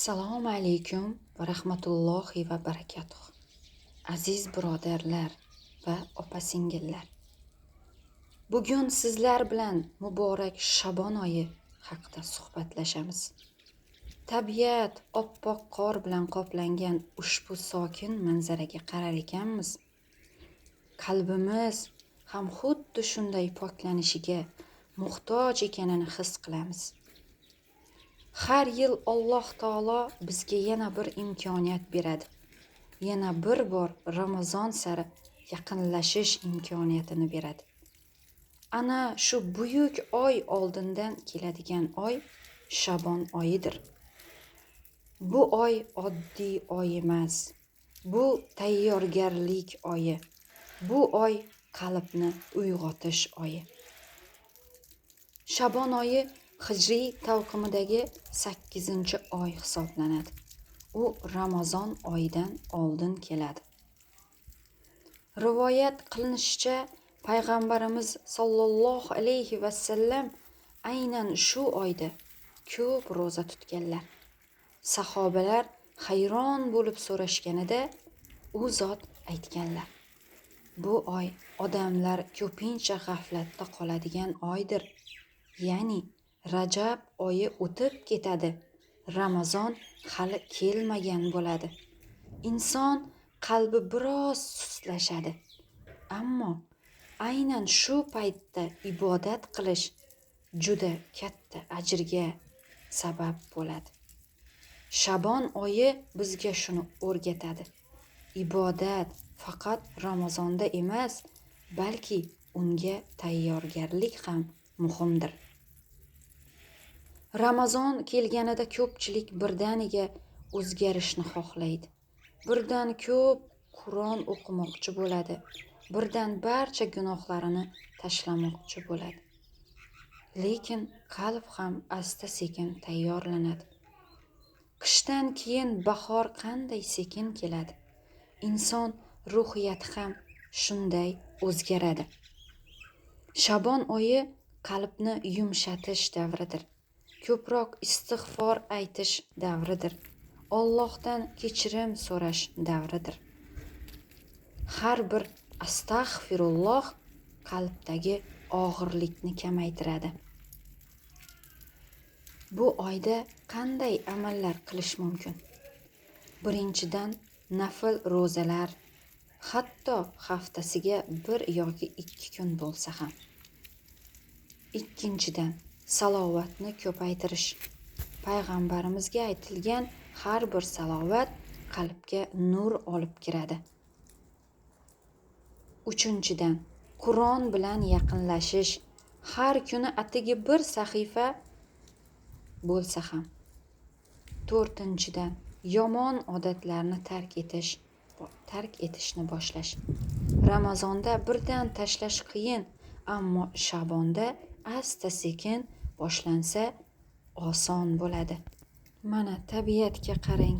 Assalomu alaykum va rahmatullohi va barakatuh. Aziz birodarlar va opa-singillar. Bugun sizlar bilan muborak Shabon oyi haqida suhbatlashamiz. Tabiat oppoq qor bilan qoplangan ushbu sokin manzaraga qarar ekanmiz, qalbimiz ham xuddi shunday poklanishiga muhtoj ekanini his qilamiz. Har yil Alloh taolo bizga yana bir imkoniyat beradi. Yana bir bor Ramazon sari yaqinlashish imkoniyatini beradi. Ana shu buyuk oy oldindan keladigan oy Shabon oyidir. Bu oy oddiy oy emas. Bu tayyorgarlik oyi. Bu oy qalbni uyg'otish oyi. Shabon oyi Hijriy taqvimidagi 8-oy hisoblanadi. U Ramazon oyidan oldin keladi. Rivoyat qilinishicha, payg'ambarimiz sollallohu alayhi va sallam aynan shu oyda ko'p ro'za tutganlar. Sahobalar hayron bo'lib so'rashganida u zot aytganlar: Bu oy odamlar ko'pincha g'aflatda qoladigan oydir. Ya'ni Rajab oyi o'tib ketadi, Ramazon hali kelmagan bo'ladi. Inson qalbi biroz sustlashadi. Ammo aynan shu paytda ibodat qilish juda katta ajrga sabab bo'ladi. Shabon oyi bizga shuni o'rgatadi. Ibodat faqat Ramazonda emas, balki unga tayyorgarlik ham muhimdir. Ramazon kelganida ko'pchilik birdaniga o'zgarishni xohlaydi. Birdan ko'p Qur'on o'qimoqchi bo'ladi. Birdan barcha gunohlarini tashlamoqchi bo'ladi. Lekin qalb ham asta-sekin tayyorlanadi. Qishdan keyin bahor qanday sekin keladi. Inson ruhiyati ham shunday o'zgaradi. Shabon oyi qalbni yumshatish davridir. Ko'proq istig'for aytish davridir. Allohdan kechirim so'rash davridir. Har bir astag'firulloh qalbdagi og'irlikni kamaytiradi. Bu oyda qanday amallar qilish mumkin? Birinchidan, nafl ro'zalar, hatto haftasiga 1 yoki 2 kun bo'lsa ham. Ikkinchidan, salovatni ko'paytirish. Payg'ambarimizga aytilgan har bir salovat qalbga nur olib kiradi. Uchinchidan, Qur'on bilan yaqinlashish. Har kuni atigi bir sahifa bo'lsa ham. To'rtinchidan, yomon odatlarni tark etishni boshlash. Ramazonda birdan tashlash qiyin, ammo Shabonda asta-sekin boshlansa oson bo'ladi. Mana tabiatga qarang.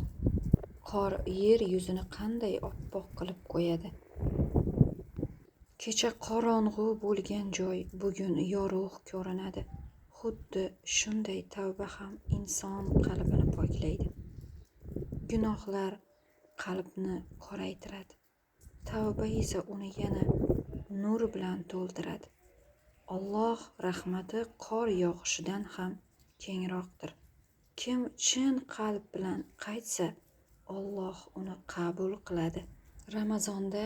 Qor yer yuzini qanday oppoq qilib qo'yadi. Kecha qorong'u bo'lgan joy bugun yorug' ko'rinadi. Xuddi shunday tavba ham inson qalbini poklaydi. Gunohlar qalbni qoraytiradi. Tavba esa uni yana nur bilan to'ldiradi. Alloh rahmati qor yog'ishidan ham kengroqdir. Kim chin qalb bilan qaytsa, Alloh uni qabul qiladi. Ramazonda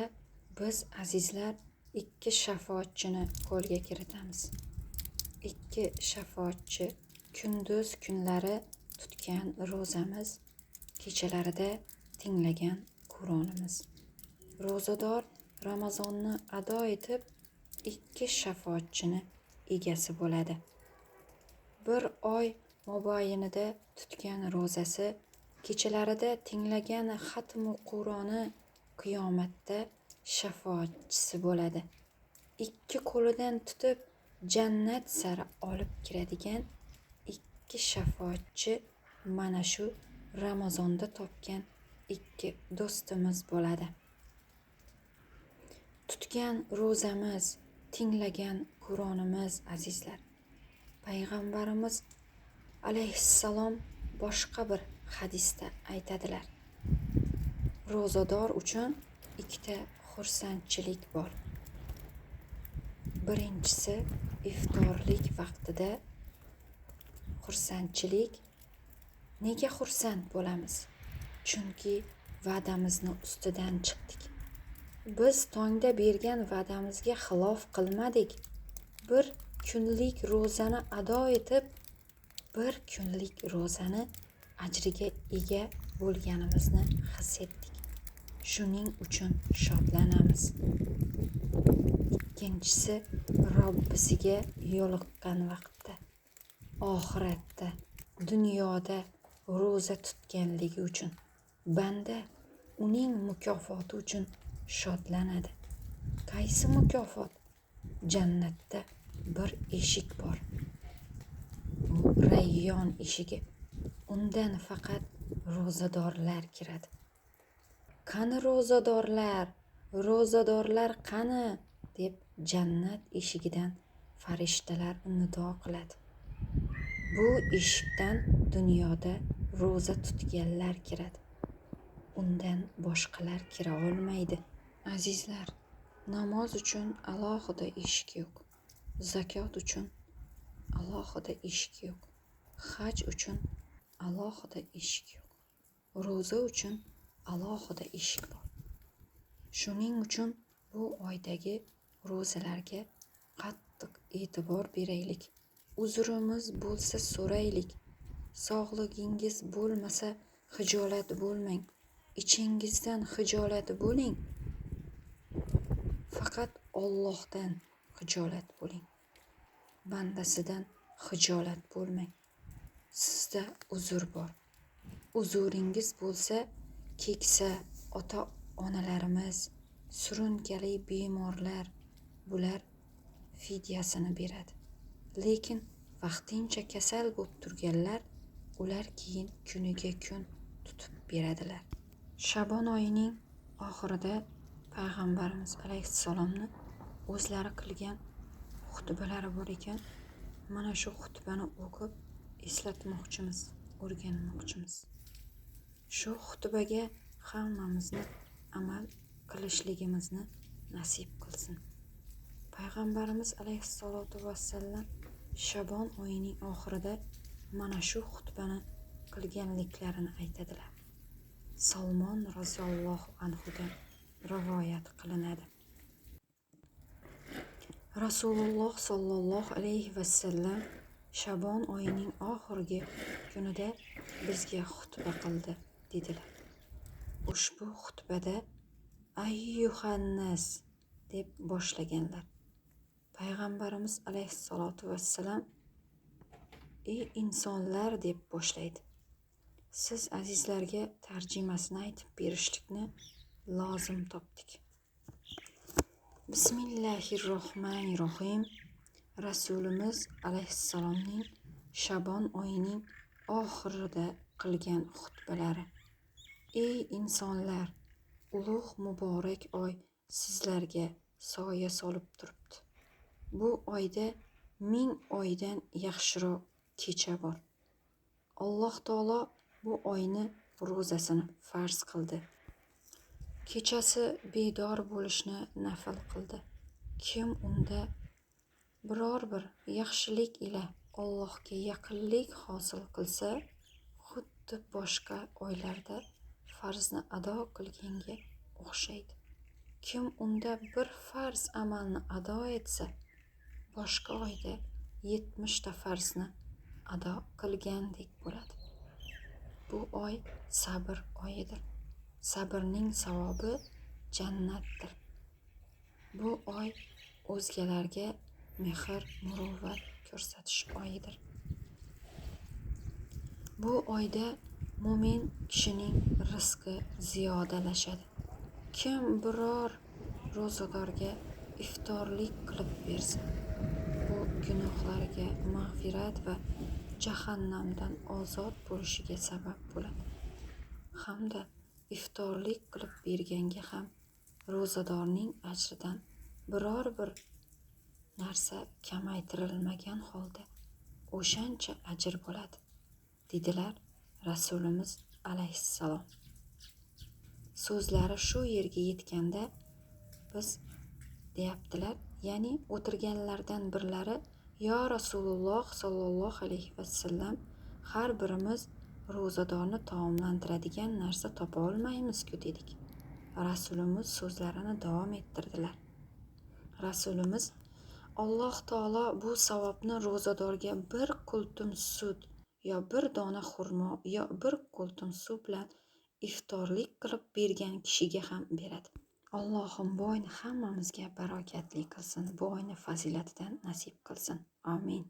biz azizlar 2 shafoatchini qo'lga kiritamiz. 2 shafoatchi kunduz kunlari tutgan ro'zamiz, kechalarida tinglagan Qur'onimiz. Ro'zador Ramazonni ado etib 2 shafoatchini egasi bo'ladi. Bir oy mobaynida tutgan ro'zasi, kechalarida tinglagan xatmi Qur'oni qiyomatda shafoatchisi bo'ladi. 2 qo'lidan tutib jannat sari olib kiradigan 2 shafoatchi mana shu Ramazonda topgan 2 do'stimiz bo'ladi. Tutgan ro'zamiz, tinglagan Qur'onimiz azizlar. Payg'ambarimiz alayhissalom boshqa bir hadisda aytadilar. Ro'zador uchun ikkita xursandchilik bor. Birinchisi iftorlik vaqtida xursandchilik. Nega xursand bo'lamiz? Chunki va'damizni ustidan chiqdik. Biz tongda bergan va'damizga xilof qilmadik. Bir kunlik ro'zani ado etib, bir kunlik ro'zani ajriga ega bo'lganimizni his etdik. Shuning uchun shodlanamiz. Ikkinchisi Robbisiga yo'liqqan vaqtda, oxiratda, dunyoda ro'za tutganligi uchun banda uning mukofoti uchun shodlanadi. Qaysi mukofot? Jannatda bir eshik bor. U Rayyon eshigi. Undan faqat ro'zadorlar kiradi. Qani ro'zadorlar? Ro'zadorlar qani? Deb jannat eshigidan farishtalar nido qiladi. Bu eshikdan dunyoda ro'za tutganlar kiradi. Undan boshqalar kira olmaydi. Azizlar, namoz uchun alohida eshik yo'q. Zakot uchun alohida eshik yo'q. Haj uchun alohida eshik yo'q. Ro'za uchun alohida eshik bor. Shuning uchun bu oydagi ro'zalarga qattiq e'tibor beraylik. Uzrimiz bo'lsa so'raylik. Sog'ligingiz bo'lmasa xijolat bo'lmang. Ichingizdan xijolat bo'ling. Faqat Allohdan xijolat bo'ling. Bandasidan xijolat bo'lmang. Sizda uzr bor. Uzuringiz bo'lsa, keksa ota-onalarimiz, surunkali bemorlar, bular fidyasini beradi. Lekin vaqtincha kasal bo'lib turganlar, ular keyin kuniga kun tutib beradilar. Shabon oyining oxirida Payg'ambarimiz alayhissalomni o'zlari qilgan xutbalari bor ekan. Mana shu xutbani o'qib eslatmoqchimiz, o'rganmoqchimiz. Shu xutbaga hammamizni amal qilishligimizni nasib qilsin. Payg'ambarimiz alayhissalotu vassallam Shabon oyining oxirida mana shu xutbani qilganliklarini aytadilar. Salmon roziyallohu anhudan rivoyat qilinadi. Rasululloh sollallohu alayhi vasallam Shabon oyining oxirgi kunida bizga xutba qildi, dedilar. Ushbu xutbada ayyuhannas deb boshlaganlar. Payg'ambarimiz alayhissalotu vassalam ey insonlar deb boshlaydi. Siz azizlarga tarjimasini aytib berishlikni lozim topdik. Bismillahirrohmanirrohim. Rasulimiz alayhissalomning Shabon oyining oxirida qilgan xutbalari. Ey insonlar, ulug' muborak oy sizlarga soya solib turibdi. Bu oyda 1000 oydan yaxshiroq kecha bor. Alloh taolo bu oyni ro'zasini farz qildi. Kechasi bedor bo'lishni nafl qildi. Kim unda biror bir yaxshilik ila Allohga yaqinlik hosil qilsa, xuddi boshqa oylarda farzni ado qilganga o'xshaydi. Kim unda bir farz amalni ado etsa, boshqa oyda 70 ta farzni ado qilgandek bo'ladi. Bu oy sabr oyidir. Sabrning savobi jannatdir. Bu oy o'zgalarga mehr, muruvvat ko'rsatish oyidir. Bu oyda mo'min kishining rizqi ziyodalashadi. Kim biror ro'zadorga iftorlik qilib bersa, u gunohlariga mag'firat va jahannamdan ozod bo'lishiga sabab bo'ladi. Hamda iftorlik qilib berganga ham ro'zadorning ajridan biror bir narsa kamaytirilmagan holda o'shancha ajr bo'ladi, dedilar Rasulimiz alayhissalom. So'zlari shu yerga yetganda biz deyaptilar, ya'ni o'tirganlardan birlari: "Yo Rasululloh sollallohu alayhi vasallam, har birimiz ro'zadorni taomlantiradigan narsa topa olmaymiz-ku" dedik. Rasulimiz so'zlarini davom ettirdilar. Rasulimiz: "Alloh taolo bu savobni ro'zadorga bir qultum sut yo bir dona xurmo yo bir qultum suv bilan iftorlik qilib bergan kishiga ham beradi." Allohim bu oyni hammamizga barakatli qilsin, bu oyni fazilatidan nasib qilsin. Amin.